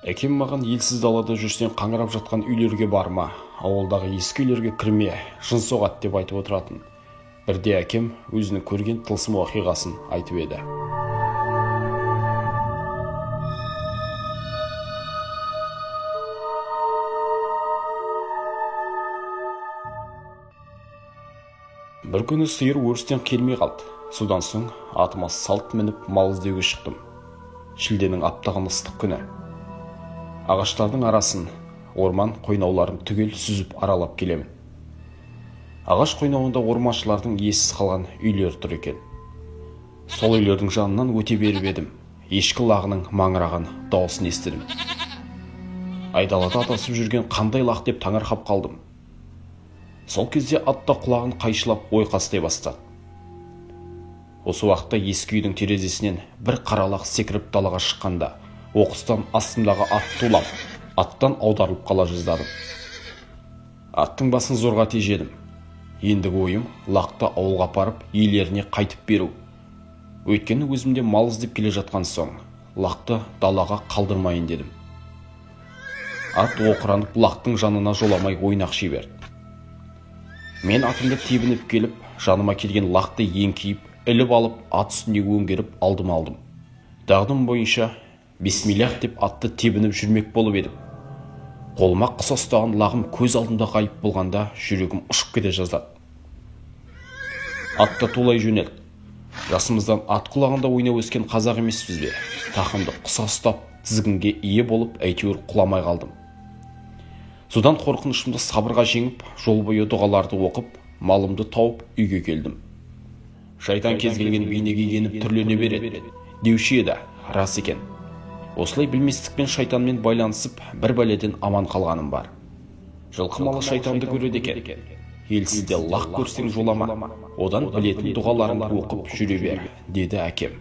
Әкем маған елсіз далада жүрсең қаңырап жатқан үйлерге барма, ауылдағы ескі үйлерге кірме, жын соғады деп айтып отыратын. Бірде әкем өзінің көрген тылсым оқиғасын айтып еді. Бір күні сиыр өрістен келмей қалды. Содан соң атыма салт мініп мал іздеуге шықтым. Шілденің аптағын ыстық күні. Ағаштардың арасын, орман қойнауларын түгел сүзіп аралап келемін. Ағаш қойнауында орманшылардың иесіз қалған үйлері тұр екен. Сол үйлердің жанынан өте беріп едім, ешкі лағының маңыраған дауысын естідім. Айдалада адасып жүрген қандай лақ деп таңырқап қалдым. Сол кезде ат та құлағын қайшылап ойқастай бастады. Осы уақытта ескі үйдің терезесінен бір қара лақ секіріп далаға шыққанда, оқыстан астымдағы ат тулап, аттан аударылып қала жаздадым. Аттың басын зорға тежедім. Ендігі ойым лақты ауылға апарып, иелеріне қайтып беру. Өйткені өзімде мал іздеп келе жатқан соң, лақты далаға қалдырмайын дедім. Ат оқыранып лақтың жанына жоламай ойнақши берді. Мен атымды тебініп келіп, жаныма келген лақты еңкейіп, іліп алып, ат үстінде өңгеріп алдым алдым. Дағдым бойынша бисмиллах деп атты тебініп жүрмек болып едім. Қолыма қыса ұстаған лағым көз алдымда ғайып болғанда жүрегім ұшып кете жаздады. Атты тулай жөнелді. Жасымыздан ат құлағында ойнап өскен қазақ емеспіз бе? Тақымды қыса ұстап, тізгінге ие болып, әйтеуір құламай қалдым. Содан қорқынышымды сабырға жеңіп, жол бойы дұғаларды оқып, малымды тауып үйге келдім. Шайтан кез келген бейнеге еніп түрлене береді деуші еді, рас екен. Осылай білместікпен шайтанмен байланысып, бір бәледен аман қалғаным бар. Жылқы малы шайтанды көреді екен. Елсізде лақ көрсең жолама, одан білетін дұғаларыңды оқып жүре бер, деді әкем.